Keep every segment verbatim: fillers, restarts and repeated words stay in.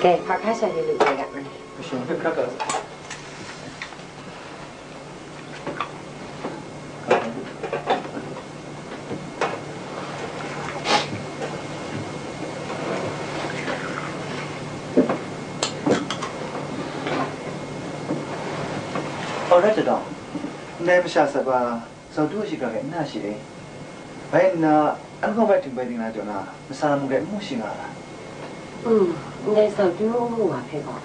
Dai, hpa hkra sha de lu ai ga. Alright, dawng. Ndai masha sat wa, Zau tu a shiga rai n na shi e. Bai nna, an gaw bai htingbai ting na jaw na, masa mung rai n mu shi nga a? Mm, ndai zau tu n mu wa hpe gaw,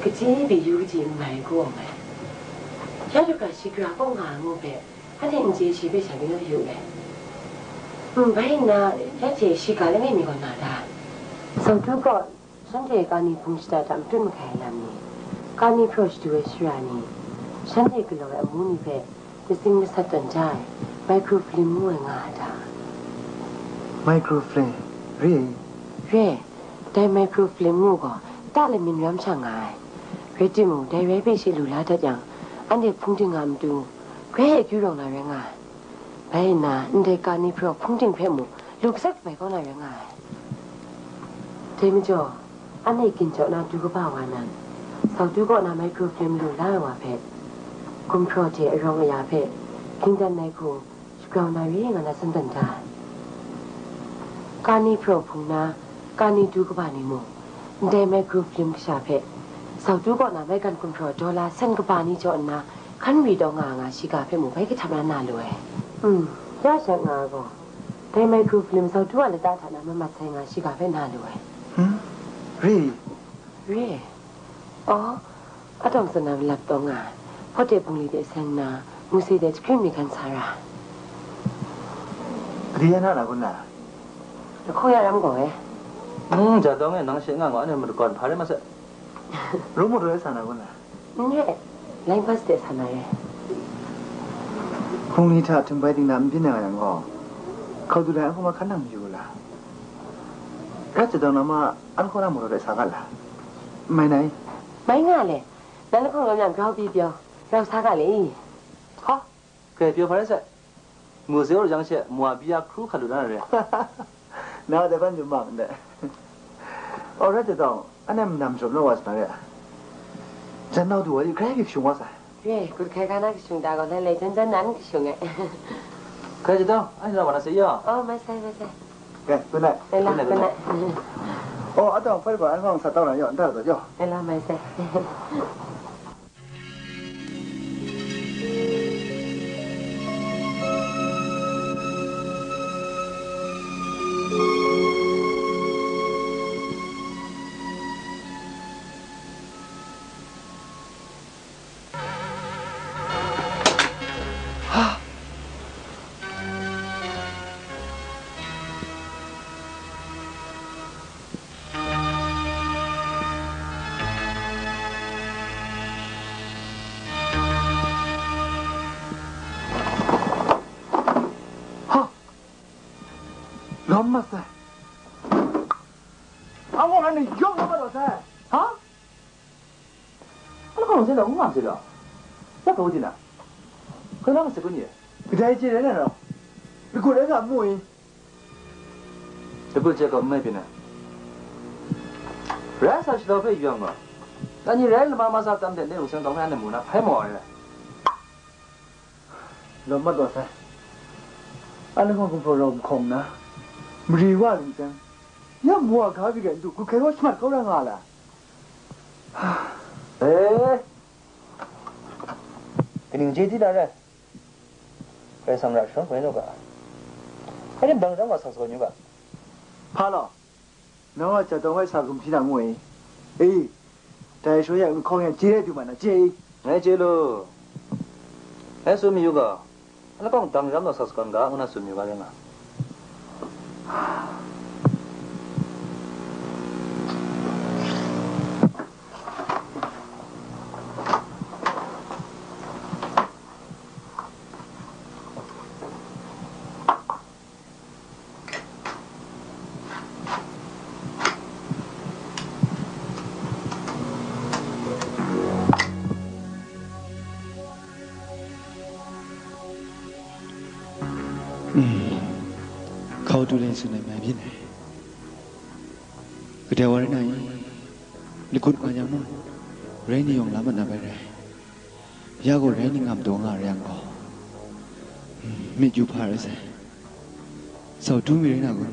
kaji pyi yu kaji n mai gaw ai. Ya daga shigra kaw nga ai ngu hpe, anhte n chye shi hpe sha byin la yu le. Mm, bai nna, ya hte shiga langai mi gaw na ta? Zau tu gaw, shanhte kani hpung shada hta matut mahkai ai lam ni, kani hpraw shadu ai shara ni, shanhte galaw ai amu ni hpe, Katsing masat tawn ja ai, microfilm ngu ai nga a ta? Microfilm? Re ai? Re ai. Dai microfilm ngu gaw, ta lamyin ram sha nga ai. Rai timung, dai rai hpe shi lu la dat yang, anhte hpung ting a matu, grai akyu rawng na rai nga ai. Bai nna, ndai kani hpraw hpung ting hpe mung, lu gasat kabai kau na rai nga ai. Dai majaw, anhte ginjaw na du kaba wa nan, Zau tu kaw na microfilm lu la ai wa hpe, gumhpraw hte arawng aya hpe, gingdan ai hku shagrau na re nga na san dan da ai. Kani hpraw hpung na, kani du kaba ni mung, ndai microfilm kasha hpe, Zau tu kaw na maigan gumhpraw dollar san kaba ni jaw nna, hkan ri taw nga nga shiga hpe mung bai kahtap na na lu ai. Hmm, ya shat nga ai gaw, dai microfilm Zau tu a lata hta na mamat sai nga shiga hpe na lu ai. Hmm? Re? Re. Aw, atawng tsun na malap taw nga ai. Hpawt de bungli de seng nna, muse de screen mi gan sa ra. Adi ya na la kun la? Lahkawng ya ram gaw e. Hmm, ja dawng e nang she nga nga ne matu gawn hpa rai ma se. Rum matu rai sa na kun la? N re, line bus de sa na re. Hpung ni hta htum bai ting na n byin na nga yang gaw, hkau du lai an hkrum a hkan nang mayu la? Rat jadawng na ma an hkaw na matu rai sa ga la? Mai nai? Mai nga le, nan lahkawng lam yang grau pyi pyaw, rau sa ga le i? Hka, grai pyaw hpa rai sai. Mu se rawt yang she, mu a bia hkru hkat lu na re. Na dai ban yum ma ndai. Aw, rai jadawng, anhte manam jaw na wa sa na re. Jan nau du wa di, grai hkashung wa sai. Re, gut hkai ga na kashung da gaw, lai lai jan jan nan kashung ai. Grai jadawng, anhte na wa na se ya. Oh, mai sai, mai sai. Grai, good night. Lai la, good night, good night. Oh, atawng hpai gaw, an hkawng sa tau na yaw, nta dat yaw. Lai la, mai sai. Ha! Lawm mat sai. Anhkawng nan ni yawng na mat wa sai. Ha? Anhkawng se la, ngu nga se la. Ya hpa di na? Hkoi na ma se kun ye? Kadai chye rai na rau? Lagut rai nga mu i? Lagut chye kau n mai pyi na. Rai sa shalau hpe yu yang gaw, na ni rai lama masa tam de ne rung seng tawng hpe anhte mu na hpai maw ai? Lawm mat wa sai. Anhte hkawng gumhpraw rau mahkawng nna, mari wa lu seng, ya mu wa ga byi rai n du, gut hkai wa shamat kau ra nga la? E, kaning chye di na rai? Karai Kasang ra sharawng hkoi naw ga. Anhte dang dang wa sa sa yu ga. Hpa law? Nang a jadawng ai sa gumhpraw na ngu e. E, dai shaw ya nhkawng yang chye ai du ma na chye i? Ngai chye lu. Ngai tsun mayu ga, lahkawng dang ram law sa sa kawn ga, ngu na tsun mayu ga rai nga. Hkau tu le tsun ai mai byin ai. Kadai wa rai na i? Lagut nga yang mung, rai ni yawng la mat na bai rai. Ya gaw rai ni ngam taw nga ra yang gaw, myit yu hpa rai sai. Sau du mi rai na kun?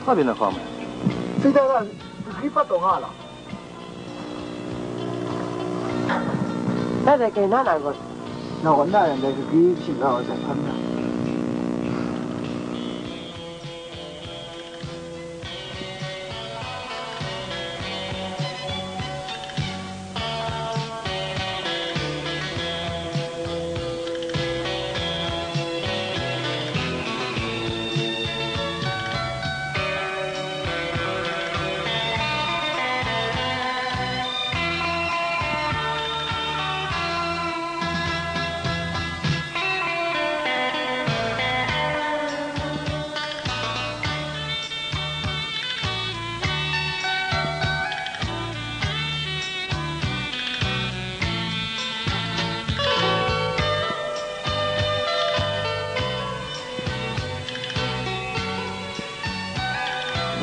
Hpa byin na hkawm ai? Fita la, gari pat taw nga la. Dai dai kai na na gaw, na gaw na yang dai gari shing ga wa sai hkan na.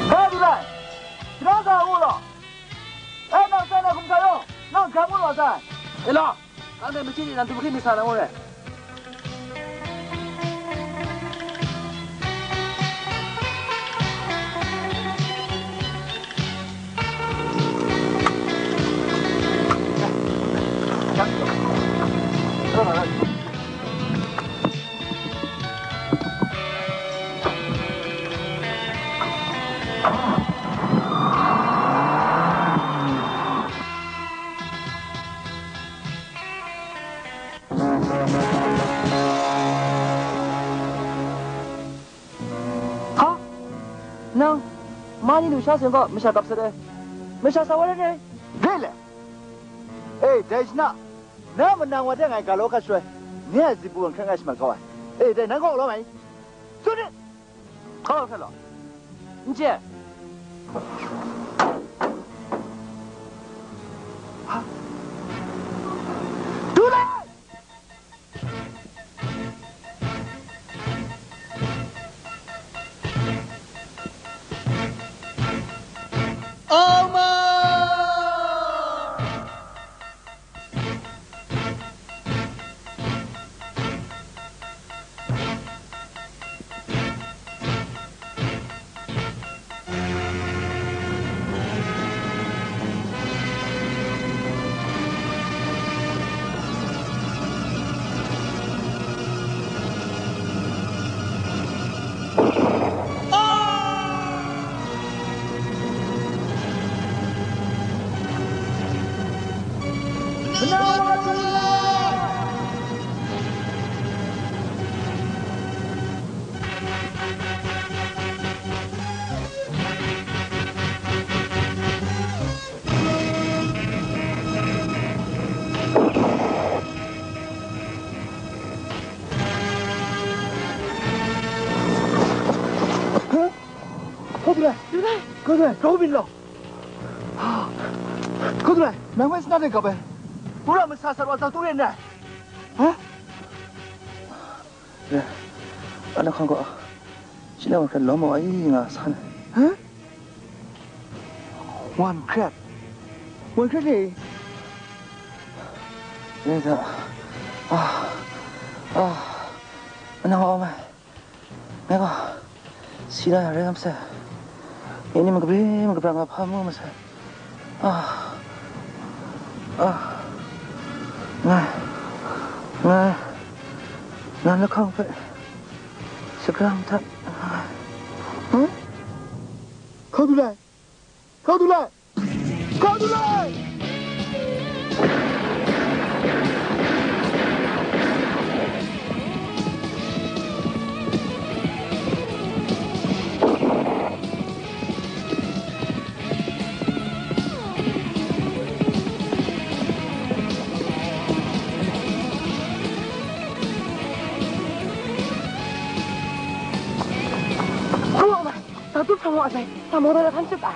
Ga du lai, shada sa u law. E, nang sai na hkum sa yawng, nang jang mu law sai. E law, nang dai machyi ni nan du hkrit myit sa na mu re. Hka! Nang, ma ni lu sha sen gaw masha kap sat ai, masha sa wa rai re. Re le? E, dai shana, na manang wa teng ngai ga law hkat shaloi, nye a zipu hkrat ngai shamat kau ai. E, dai nang gaw lawm ai. Tsun it! Hkau hkrat law. N chye. Du lai! Amen! Hkau du lai! Hkau du lai! Hkau du lai! Hkau byin law! Hkau du lai! Nang hpe sina de gap ai. Wora masa sat wa tau tu rin dai. Hah? Re, a lahkawng gaw, shi na wan hkret lawm maw ai nga san. Hah? Wan hkret? Wan hkret ni? Re da. Ah, ah, manang awng ai. Ngai gaw, si da ya rai nga masai. Ngai ni makabre makabrang nga hpa mu masai. Ah, ah, ngai, ngai, ngai lahkawng hpe sagrang hta. Hmm? Hkau du lai! Hkau du lai! Hkau du lai! Hkau du lai! Taw tup hkra mu a sai, sa mawtaw de hkan shut ai.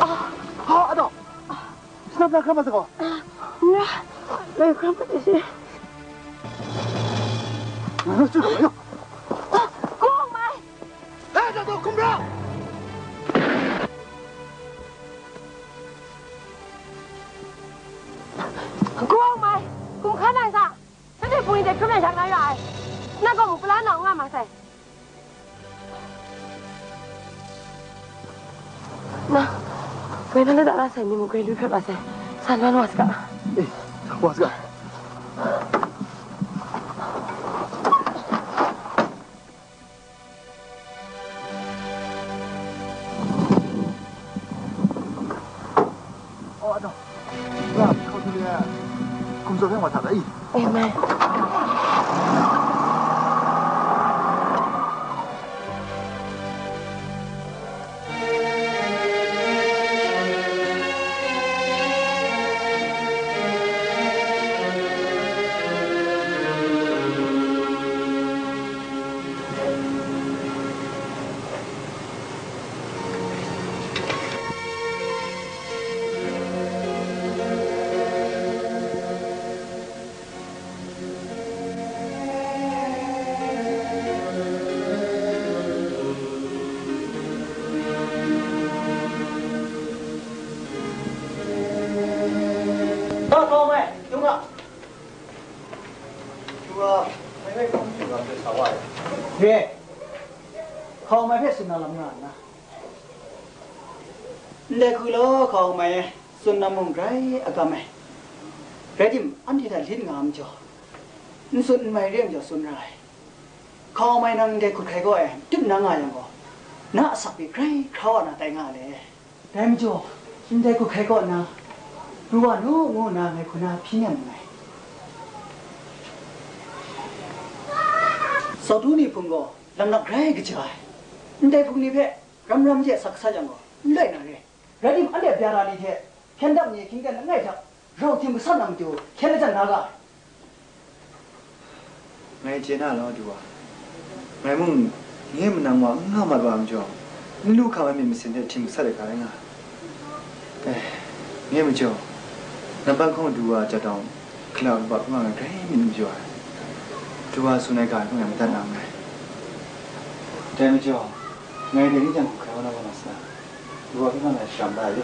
Ah, ah, Adaw! Snap na kram sa gaw. Nga, lai kram pa de shi. Nga, nga, chu, nga, nga. Kung mai! Eh, Adaw, kum ra! Kung mai! Kung hkan ai sa! Shanhte hpung yin de hkrum ya shang na ra ai. Na gaw mung pala na nga ma sai. Na, woi na lata la sai ni mung grai lu hkrat wa sai. Sa lwan wa saga. Eh, wa saga. Oh, Adaw. Nga, hkau hte le, hkum zaw yang wa hta ga i? E, mai. Hkawm ai, tung a. Hkawm ai hpe tsun na lam nga nna. Ndai hku law, hkawm ai, tsun na mung grai a kam ai. Rai tim, anhte hta lin nga ai majaw, n tsun n mai re ai majaw tsun ra ai. Hkawm ai nang ndai hkut hkai kaw e, tup na nga yang gaw, na asak pyi grai hkra wa na tai nga le. Dai majaw, ndai hkut hkai kaw nna, pru wa nu ngu nna ngai hku na hpyi nem nngai. Sawtu ni hpung gaw, lam lak grai kaja ai. Ndai hpung ni hpe ram ram hte asak sa yang gaw, n lai na re. Rai tim, anhte bya ra ni hte hpyen dap ni hkying ten langai hta, rau htim gasat na matu hkyen lajang na ga ai. Ngai chye na law, du wa. Ngai mung, nye manang wa n nga mat wa ai majaw, n lu hkam ai myit masin hte htim gasat ai hkra rai nga ai. Eh, nye majaw, nampan hkawng du wa jat dawng, hkala kaba hkawng ngai grai myit n majaw ai. Du wa tsun ai ga hpe ngai madat na nngai. Dai majaw, ngai dai ni jang hkrai wa na wa na sa, du wa hpe nga ngai sharam da ai.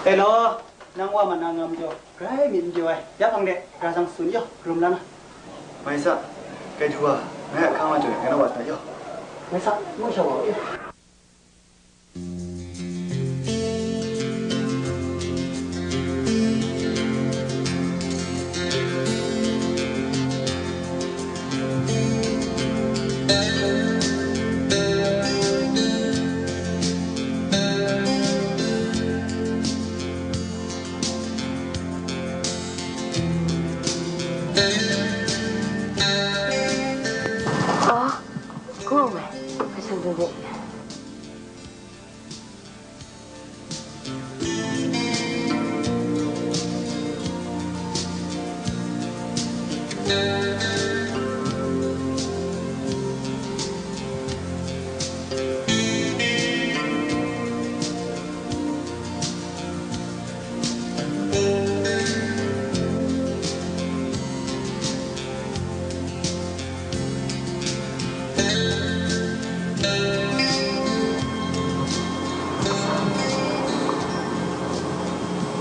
E law, nang wa ma na nga majaw, grai myit n pyaw ai. Ya hpang de, ra jang tsun yaw, rum la na. Mai sa, kai du wa, ngai a hkang wa jaw, ngai na wa sa yaw. Mai sa, ngu sha wa yaw. Oh, go away. Kasang dulu.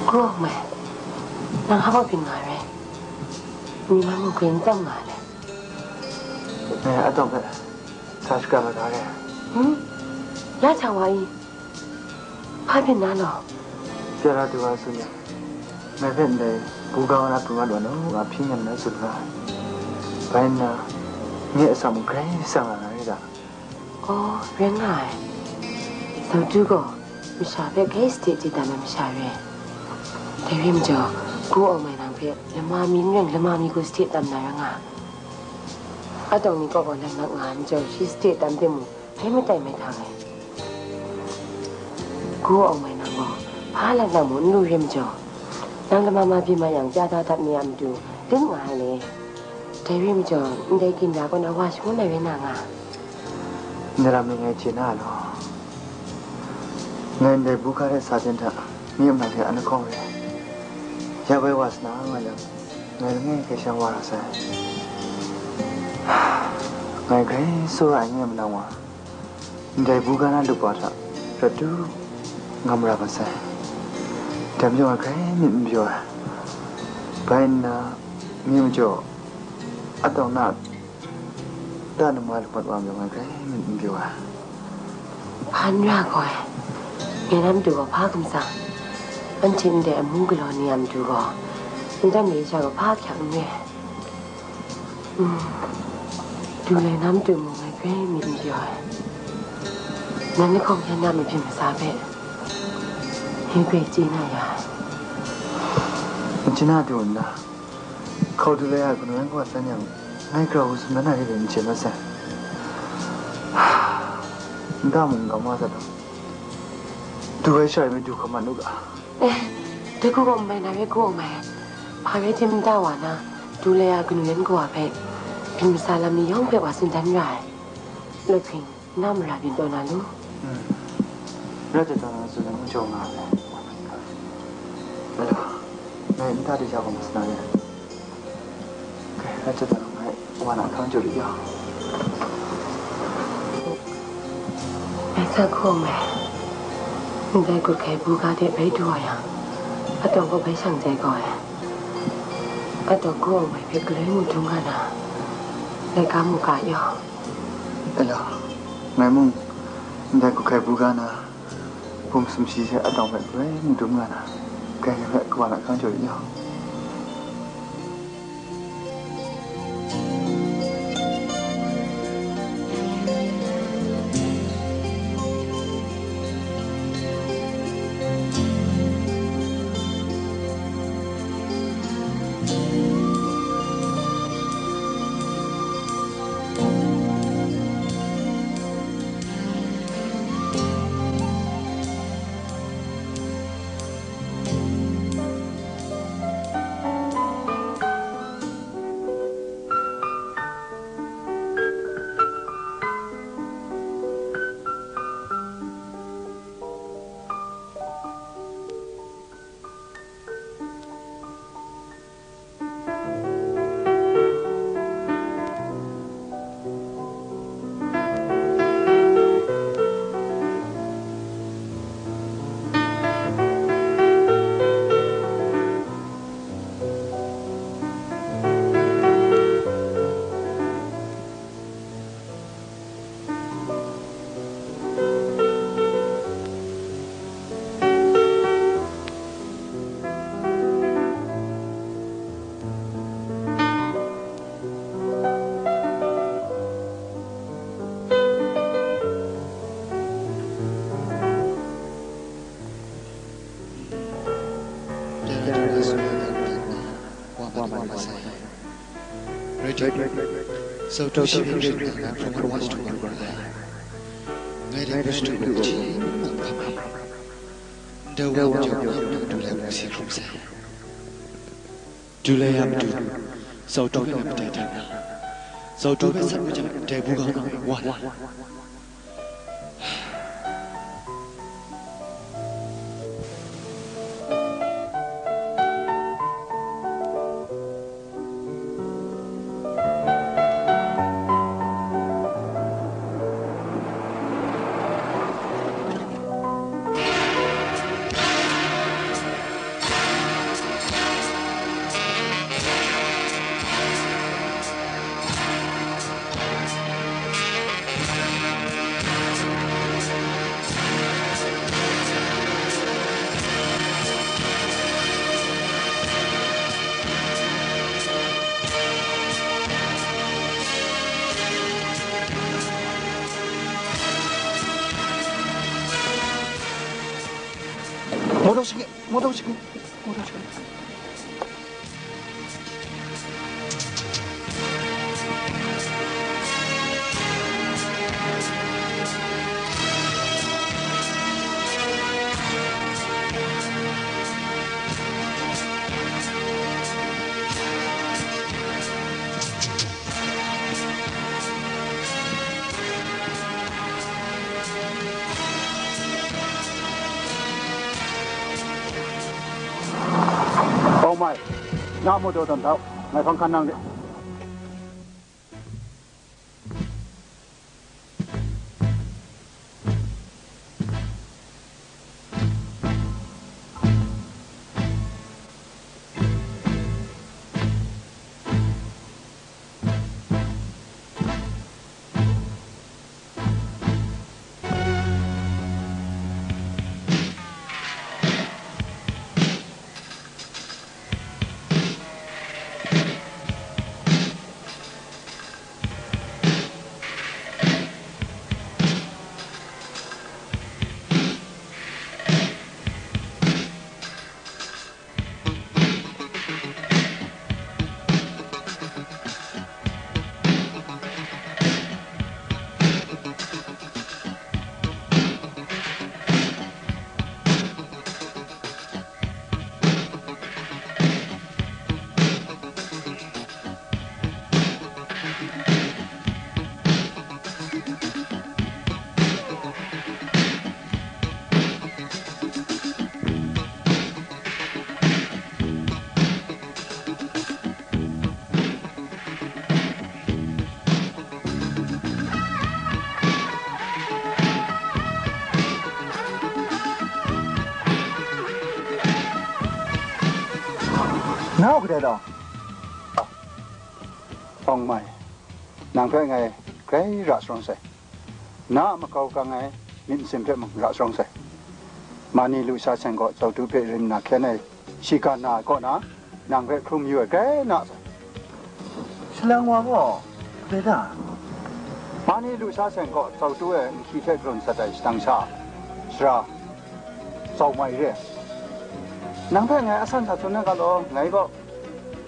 Krawng mai, nang hpa byin nga ai? Ni man mung hkring n tam nga ai. Ngai a tawng hpe sa shakram ai ga re. Hmm? Ya hta wa i? Hpa byin na law? Pya ra du wa tsun yang, ngai hpe ndai buga wa na pru mat wa nu nga hpyi nem na tsun nga ai. Bai nna, nye a sa mung grai tsang nga na rai ta? Oh, rai nga ai. Sawtu gaw masha hpe grai sade chye tam ai masha re. Dai rai majaw, Kru Aung Mai nang hpe lama mi n rai, lama mi gaw sade tam na rai nga ai. Atawng ni kaw gaw lam lak nga ai majaw, shi sade tam timung, dai matai mai htang ai. Kru Aung Mai nang gaw, hpa lam lam mung n lu rai majaw, nang lama ma byin mat yang, chya da dat mi a matu, dun nga ai le. Dai rai majaw, ndai ginra kaw na wa shangun ai rai na nga. Ndai lam ni ngai chye na law. Ngai ndai buga hte sa ten hta, myi manang hte an lahkawng re. Ya bai wa sa na nga yang, ngai langai hkrai sha wa ra sai. Ngai grai tsawra ai nye manang wa, ndai buga na lup wa hta rap tu ngam ra masai. Dai majaw ngai grai myit n pyaw ai. Bai nna, nye majaw, atawng na ta nama lup mat wa majaw ngai grai myit n pyaw ai. Hpa n ra gaw ai, ngai na matu gaw hpa hkum tsang? Anhte ndai amu galaw ni a matu gaw, n dan re sha gaw hpa hkyak n re ai. Mm. Du lai na matu mung ngai grai myit n pyaw ai. Nan lahkawng yan na mabyin masa hpe, ngai grai chye na ya ai. N chye na du nna, hkau du lai a kanu yan kawa san yang, ngai grau sum dan na re ai n chye mat sai. Nta mung n gam wa za taw, du ai sha rai me du hkam mat u ga. Eh, dai hku gaw n mai na re, Kru Aung Mai. Hpa rai tim nta wa na, du lai a kanu yan kawa hpe, byin masa lam ni yawng hpe wa tsun dan ra ai. Loi hpring, na mara byin taw na lu. Hmm. Rai taw taw na tsun ai, n jaw nga ai. Alo, ngai nta de ja gaw ma sa na re. Kai, rai chye taw, ngai wa na hkang jaw lu ya. Ngai sa hku mai, ndai gut hkai buga de bai du wa yang, atawng gaw bai shang jai kau ai. Kat daw ku ai woi hpe galoi mu dum nga na, laika mu ga yaw. Ela, ngai mung ndai hku hkai bu ga na, hpung sumshi hte a dawng hpe galoi mu dum nga na, grai grai hpe kawa na hkang jaw yu yaw. Rai timung, Sawtu shi hpe rin nna, nang hprawng nna wa jahtum wa kau ra ai. Ngai dai hpe shadu ai hte mung hkam ai. Ndai wa majaw, nang du lai hku si hkrum sai. Du lai ya matu, Sawtu hpe ngai matai dan na, Sawtu hpe sat majaw, dai buga gaw wa la. Motor shinge, motor shinge, motor shinge. Pawng mai, na motor tawn tau, ngai hpang hkan nang de. Nau kadai law? Awng mai, nang hpe ngai grai ra sharawng sai. Na a makau kang ai myit masin hpe mung ra sharawng sai. Mani lusha seng gaw Zautu hpe rim nna hkyen ai shiga na ai kaw na, nang hpe hkrum yu ai grai na sai. Salang wa gaw, dai da? Mani lusha seng gaw Zautu e nhki hte grun sat ai shadang sha, sara, Zau mai re. Nang hpe ngai asan sa tsun na ga law, ngai gaw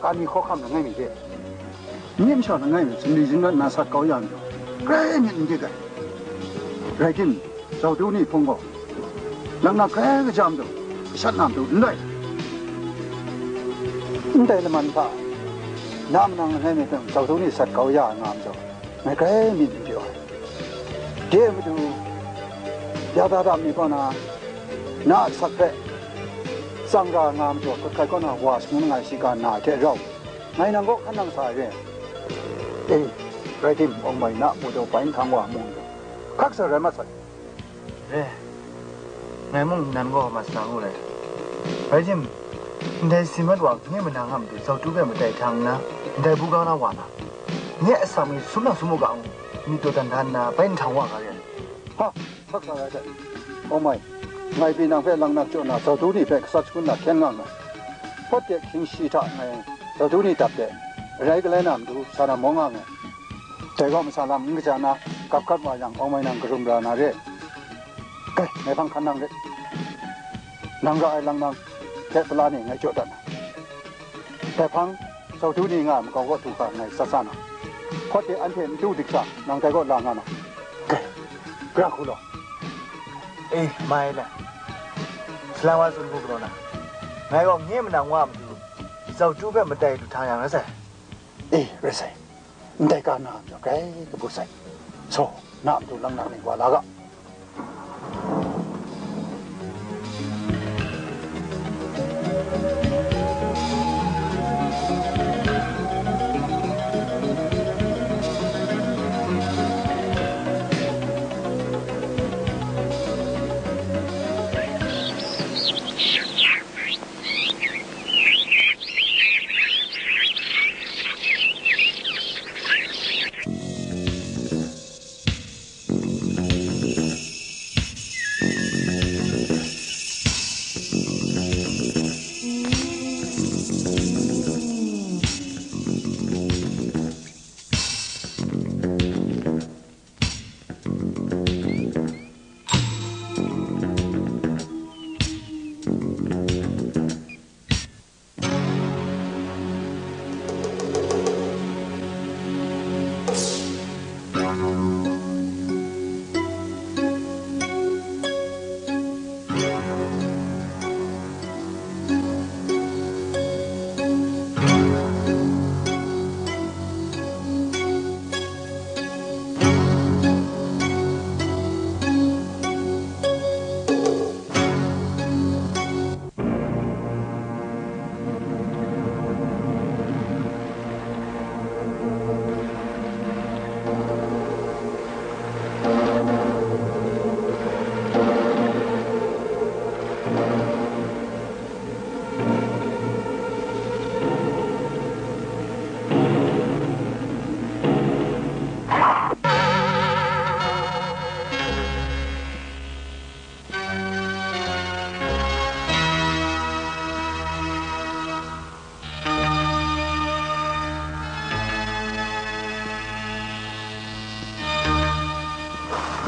Kani hkawhkam langai mi hte, n-, nim sha langai mi sumri zingrat na sat kau ya nna, grai myit n dik ai. Rai tim, Zautu ni hpung gaw, nang na grai kaja matu, shat na matu n rai. Ndai laman hta, na manang langai mi hpe Zautu ni sat kau ya nga majaw, ngai grai myit n pyaw ai. De matu, ya da da mi kaw na, na a asak hpe tsang ra nga majaw, hkut hkrat kaw na wa shangun nga ai shiga na ai hte rau, ngai nang kaw hkan nang sa ai re. E, rai tim, Awng mai na a mu daw bai nhtang wa mung, hkak sa rai mat sai. Re, ngai mung nnan gaw mat sa ngu le. Rai tim, ndai si mat wa nye manang a matu Zautu hpe matai htang nna, ndai buga la wa na, nye a asak mi sum na sum u ga ngu, myit daw dan dan nna bai nhtang wa ga re. Ha, hkak sa rai hte. Awng mai, ngai pyi nang hpe lang nak jaw na Zautu ni hpe gasat shangun na hkyen nga nngai. Hpawt de hkying shi hta ngai Zautu ni dap de, rai galai na matu sa na mawng nga nngai. Dai gaw masa lam n kaja na, gap hkat wa yang, Awng mai nang karum ra na re. Kai, ngai hpang hkan nang rit. Nang ra ai lang nang hte pala ni ngai jaw dat na. Dai hpang, Zautu ni nga ai makau kaw du hkra ngai sat sa na. Hpawt de anhte n du dik sha, nang dai kaw la nga na. Kai, gara hku law. E, mai le. Salang wa tsun hku galaw na. Ngai gaw nye manang wa a matu, Zautu hpe matai lu htang yang rai sai. E, rai sai. Ndai ga na a majaw grai kabu sai. So, na a matu lang na ni wa la ga.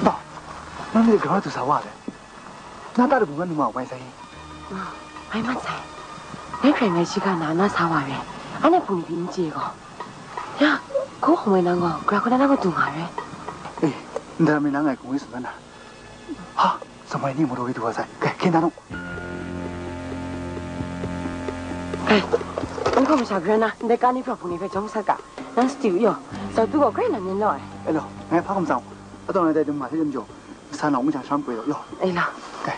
Ba, nang ni grau du sa wa le. Na ta dagu nga nu ma wai sai. Mai mat sai. Ngai hkrai ngai shiga na na sa wa re. Anhte hpung ni n chye gaw. Ya, ko hkawm ai nang gaw, gra hkawt na na gaw du nga re. Eh, ndai mi nang ngai hkung wai tsun na. Ha, samai ni moro wi du wa sai. Kai, hkyen da nung. Kai, n hkawm masha gara na, ndai ka ni hpra hpung ni hpe jawm sat ga. Nang sadi u yaw, Zautu gaw grai nang nin law ai. E law, ngai hpa hkum tsang, atau ngai dai dum ma hte dum jaw, nsa na wung jang sham poi law, law. E law. Kai.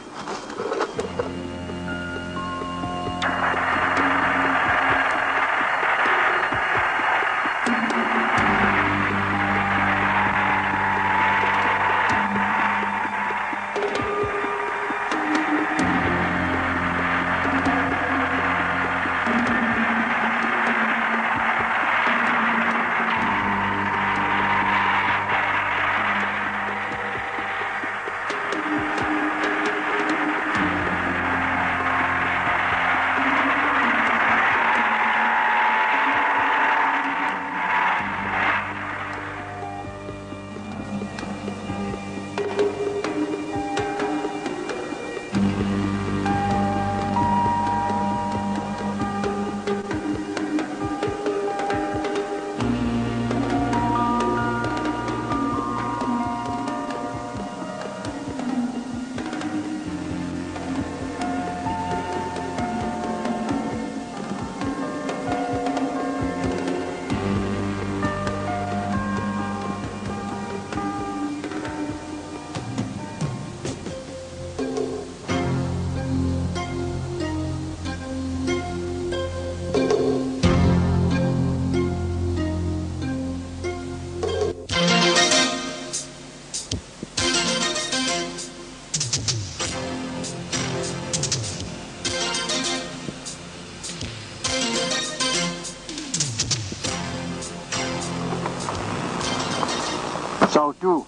Chau tu,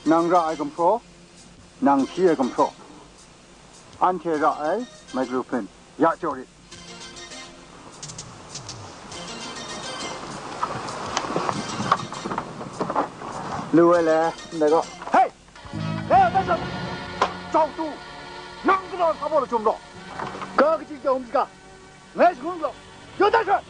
nang ra ai gumhpraw, nang hpyi ai gumhpraw, anhte ra ai microphone ya jaw rit. Lu ai le, ndai gaw. Hei! Hei, atai shang! Chau tu! Nang galaw sa baw lachyum law! Ga kaji jahkum shaga, ngai shangun galaw, yaw tai shoi!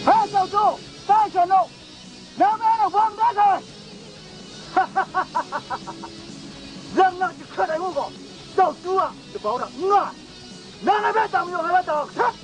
Hei, Tau Tu, tai sha nu, nang mung na wang da sai. Lang na jahkrat ai ngu gaw, Tau Tu a labau hta n nga ai. Nang na hpe tam mayu ai wa ta hkrat.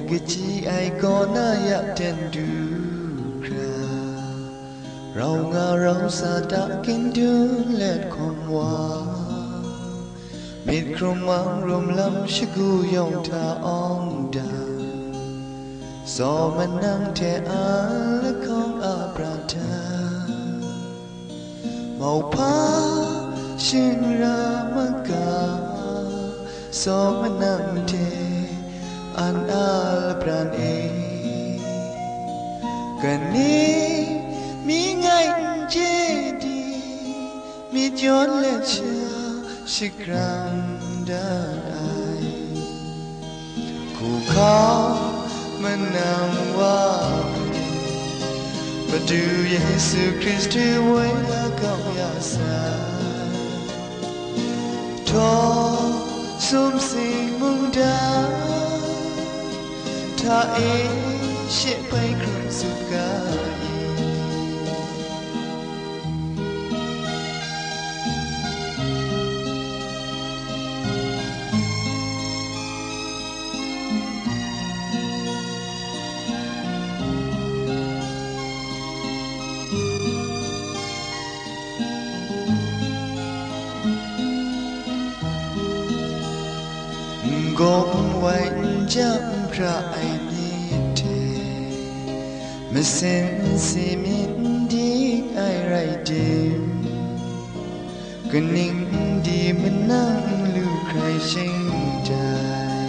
Kaji ai kaw na ya ten du hkra, rau nga rau sa ta kyin dun let hkawm wa, myit hkrum mang rum lam shagu yawng hta awng dan, saw manang hte a lahkawng a prat hta. Mauhpa shingra maga, saw manang hte an a lapran e. Kaning mi ngai n chye di, myit yawn let sha shakram dat ai. Hku hkau manang wa hpe, Madu Yesu Hkristu woi la kau ya sai. Htaw sumsing mungdan hta e she bai hkrum sut ga i. N gaw n wai n ja n hpra ai ni hte, masin n si myit n dik ai rai tim, kaning n di manang n lu hkrai shingtai,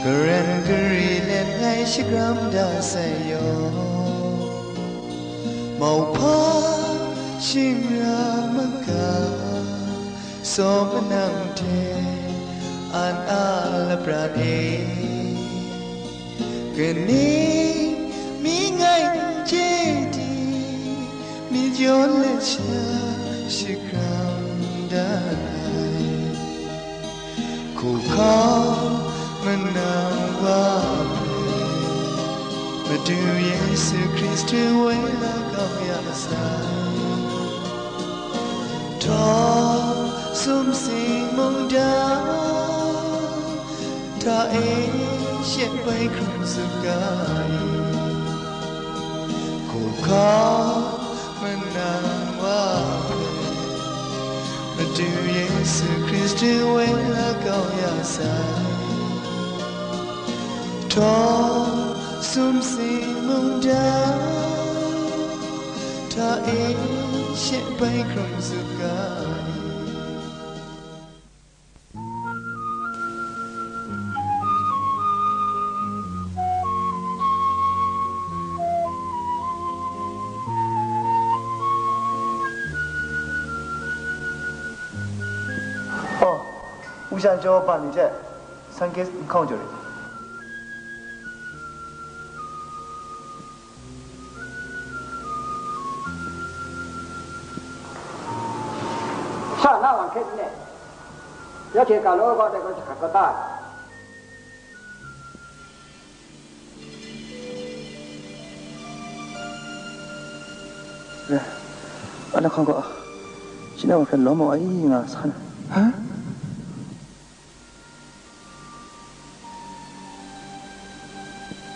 karen kari let ngai shagram da sai yaw, mauhpa shingra maga, saw manang hte an a lapran e. Kaning mi ngai n chye di, myit yawn let sha shakram dat ai. Hku hkau manang wa hpe, Madu Yesu Hkristu woi la kau ya sai. Htaw sumsing mungdan hta e she bai hkrum sut ga i. Hku hkau manang wa hpe, Madu Yesu Hkristu woi la kau ya sai. Htaw sumsing mungdan hta e she bai hkrum sut ga i. 哦，乌香蕉把你这三根烤着的。 Sha na wan hkret n le? Ya hte ga law kau dai gaw jahkrat kau ta ai. Ana hkang gaw, shi na wan hkret lawm ai nga sa na. Ha?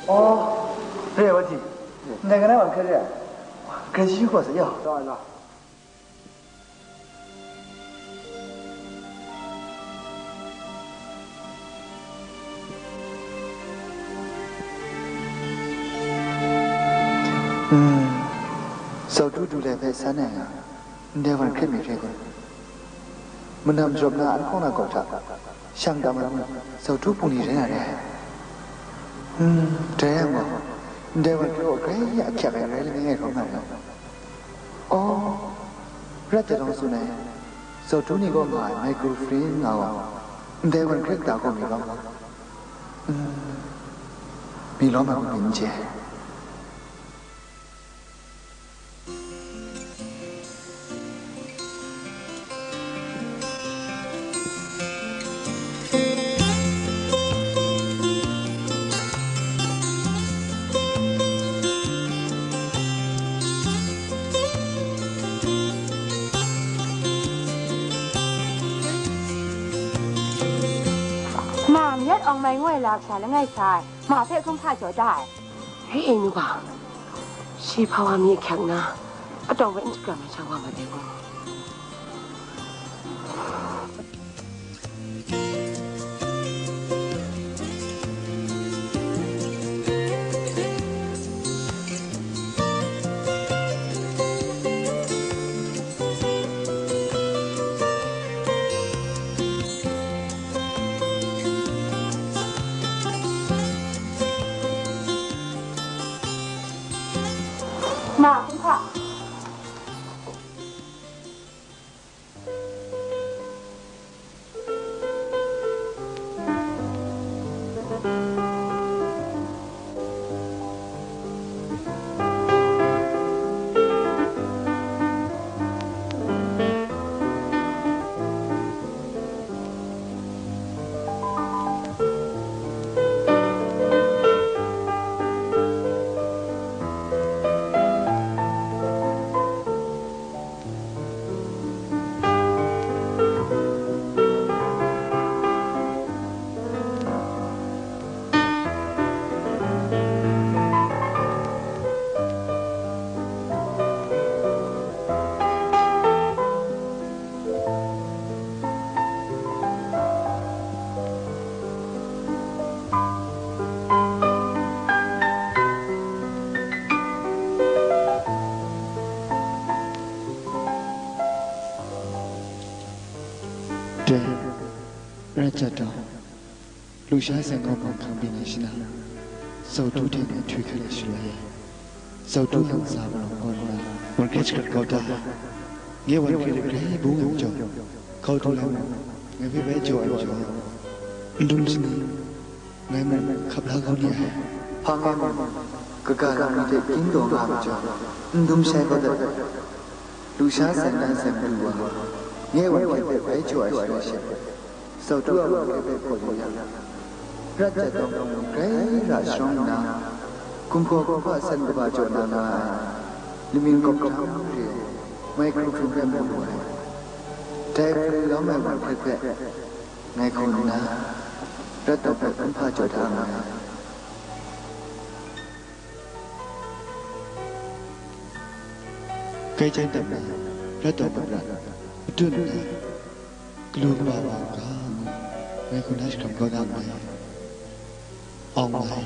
Oh, re wa ti. Ndai ga na wan hkret re ai. Grai shi yu gaw sa ya. Zau du du lai hpe san ai nga, ndai wan hkret mi re kun? Manam jarawp na an hkawng na gaw hta, shang tam ai mung, zau du bungli rai na re ai. Hmm, dai yang gaw, ndai wan hkret gaw grai ya ahkyak ai rai langai ngai hkawm na rai. Aw, rat jahtaw tsun ai, zau du ni gaw nga ai microfilm nga gaw, ndai wan hkret kata gaw mi lawm? Hmm, mi lawm ai hku n chye. Mam, Yet awng mai ngoi la hkra langai sa ai, ma hpe hkrum hpa jaw da ai. Re ai nu ga, shi hpa wa mi ahkyak nna, atawng hpe n shakram ai sha wa ma de gaw. Ma, hkum hpa. Dai, Rat Jat Daw, lusha sai ngawm hkang byin ai shana, Zau Tu hte ngai htwi hkrai shaloi e, Zau Tu a ntsa malawng kaw nna, wan hkrai shakrat kau da. Ngai wan hkrai lit grai bung ai majaw, hkau tu lai mung, ngai hpe bai jaw ai majaw, n dum sini, ngai mung hkap la kau ni ai. Hpang e mung, kaga lam ni hte kyin daw nga ai majaw, n dum shai kau dat. Lusha sai nan sai madu wa, ngai wan hkrai hpe bai jaw ai shaloi she, Zau Tu a wan hkrai hpe hpaw yu yang, Rat Jat Daw mung grai ra sharawng nna, gumhpraw gumhpa san kaba jaw na nga ai, laming kawp hkam re ai, mai hkrung hkrung hpe mu lu ai. Dai hpru lawm ai wan hkrai hpe ngai hku nna, Rat Daw hpe hkum hpa jaw da nga ai. Kai jan dam na, Rat Daw mung ra, matut nna, galu kaba wa u ga ngu, ngai hku na shakram kau da nngai. Awng mai.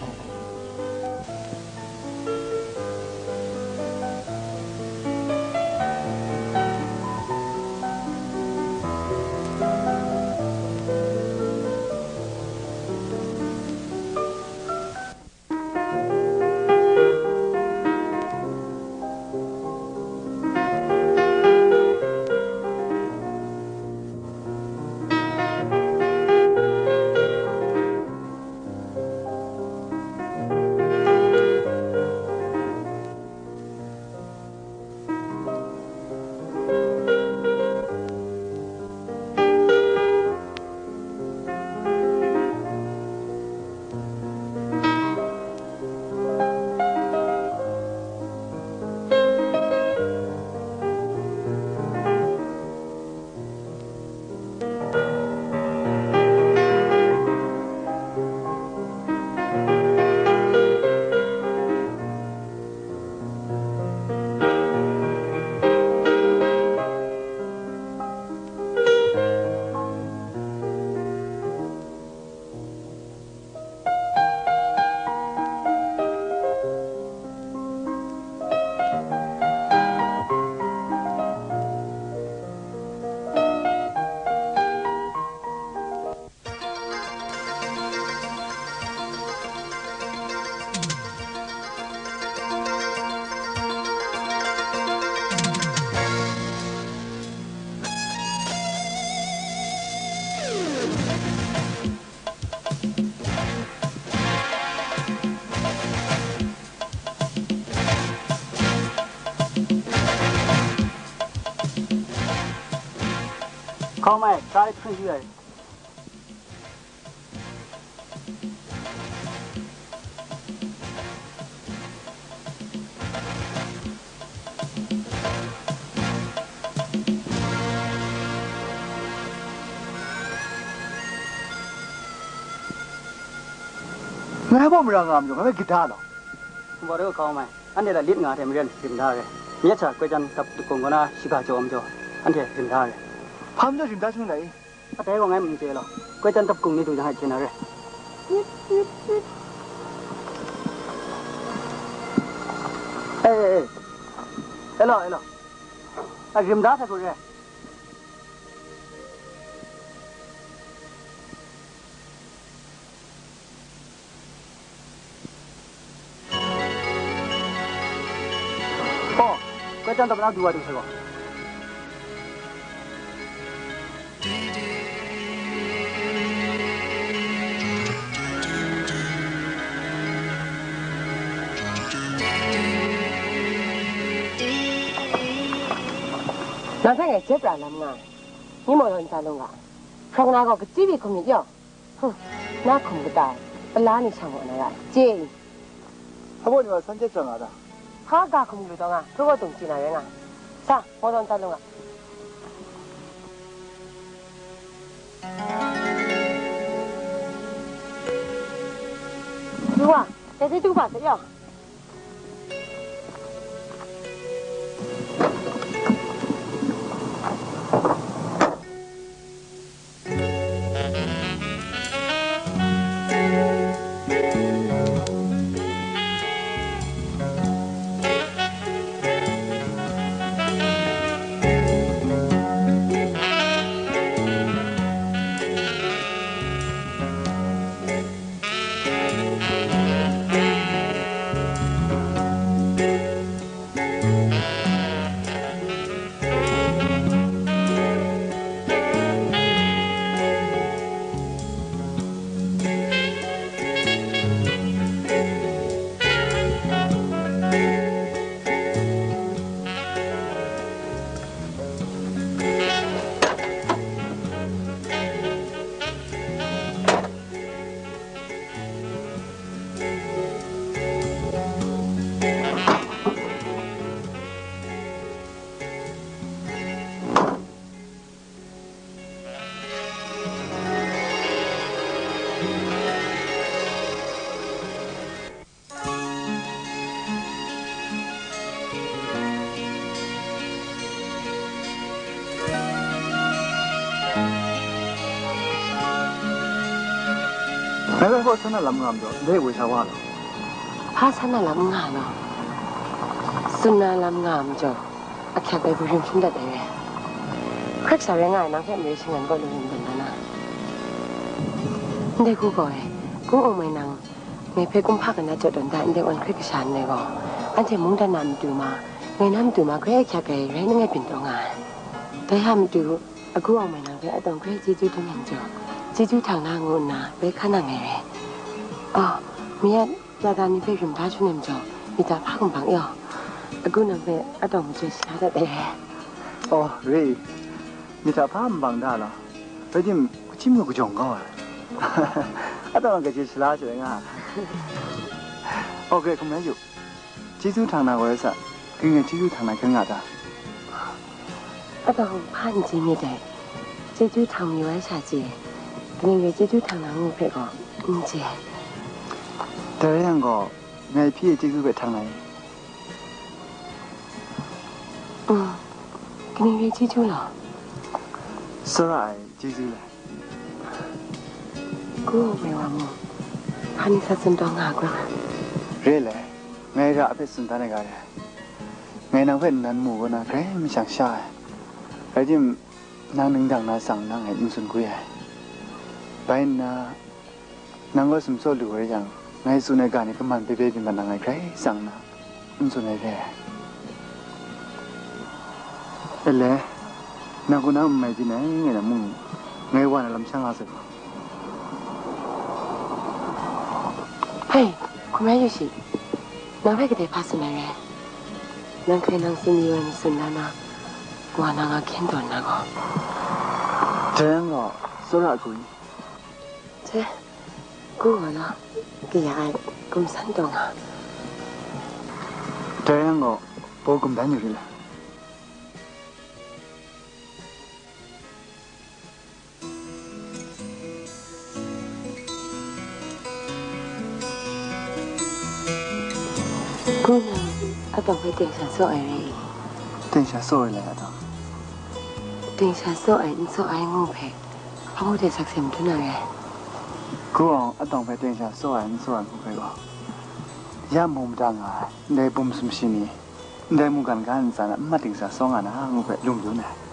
Hkau mai, kai hpring yu ai. Ngai baw mara nga majaw, ngai hpe gada law. Nbawt e kau mai, anhte la lit nga hte maren rim da re. Myit sha kwai chyan dap dap hkung kaw na shiga jaw majaw, anhte rim da re. Hpa majaw rim da shangun ai? Atai gaw ngai mung chye law, kwai chyan dap hkung ni du jang e hkyen na re. E, e, e. E law, e law. A rim da sa hkru re. Oh, kwai chyan dap na du wa du sai gaw. Nang hpe ngai chye pra lam nga ai. Ni maw law ntsa lung ga, hprawng na gaw kachyi byi hkum myit yaw. Hum, na hkum kata e, pala ni sha maw na ra ai, chye i? Hpa baw ni wa san chyet tsang a ta? Hpa ga hkum lu taw nga, hkru gaw tung chyi na rai nga. Sa, maw law ntsa lung ga. Lu wa, dai hte du ga sai yaw. Ngai hpe hpaw san na lam n nga majaw, ndai woi sa wa law. Hpa san na lam n nga law? Tsun na lam n nga majaw, ahkyak ai hku rim hpring dat ai re. Hkret sha rai nga ai, nang hpe mare shangan kaw lu rim dan na na. Ndai hku gaw e, Gu Aung Mai nang ngai hpe kumhpa kana jaw tawn da ndai wan hkrit kasha ndai gaw, anhte mungdan na matu ma, ngai na matu ma grai ahkyak ai rai nangai byin taw nga ai. Dai a matu, Agu Aung Mai nang hpe atawng grai chyeju dum yang jaw, chyeju htang na ngu nna bai hkan nang ai re. Aw, mi a lata ni hpe rim da shangun jaw, myit hta hpa kumhpang yaw, Agu nang hpe atawng majaw sha dat ai re. Aw, re i, myit hta hpa kumhpang da law, rai tim, hkachyi mayu kajawng kau ai. Atawng gaje shala shaloi nga. Aw, grai hkum rai yu. Chyeju htang na gaw rai sa, kaning rai chyeju htang na hkyen nga ta? Atawng hpa n chye myit dai. Chyeju htang mayu ai sha chye, kaning rai chyeju htang na ngu hpe gaw n chye. Dai rai yang gaw, ngai hpyi ai chyeju hpe htang na i? Mm, kaning rai chyeju law? Tsawra ai chyeju lai. Gu Aung Mai wa mung, hpa ni sa tsun taw nga ai kun? Re ai, ngai ra hpe tsun dan ai ga re. Ngai nang hpe nnan mu kaw na grai mashang sha ai. Rai tim, nang ningdang na tsang nna ngai n tsun gwi ai. Bai nna, nang gaw sumtsaw lu ai yang, ngai tsun ai ga ni kaman bye bye byin mat na ngai grai tsang na. N tsun ai re. Ele, nang hku na n mai byin ai, ngai na mung, ngai wa na lam sha nga sai gaw. Hei, hkum rai yu shi, nang hpe kadai hpa tsun ai re? Nang hkrai nang tsun yu ai matsun na na, wa na nga hkyen tawn na gaw. Dai yang gaw, tsawra ai hku i? Hte, Gu wa law, kaya ai, gumsan taw nga. Dai yang gaw, baw gumdan yu rit la? Nang a tawng hpe teng sha tsaw ai re i? Teng sha tsaw ai lai a tawng? Teng sha tsaw ai n tsaw ai ngu hpe, hpa hku de sakse mahtu na re ai. Hku awng a tawng hpe teng sha tsaw ai n tsaw ai ngu hpe gaw, ya mu mada nga ai, ndai bum sumshi ni, ndai mungkan ga ntsa na n mat ding sha tsaw nga na ngu hpe lung dun ai.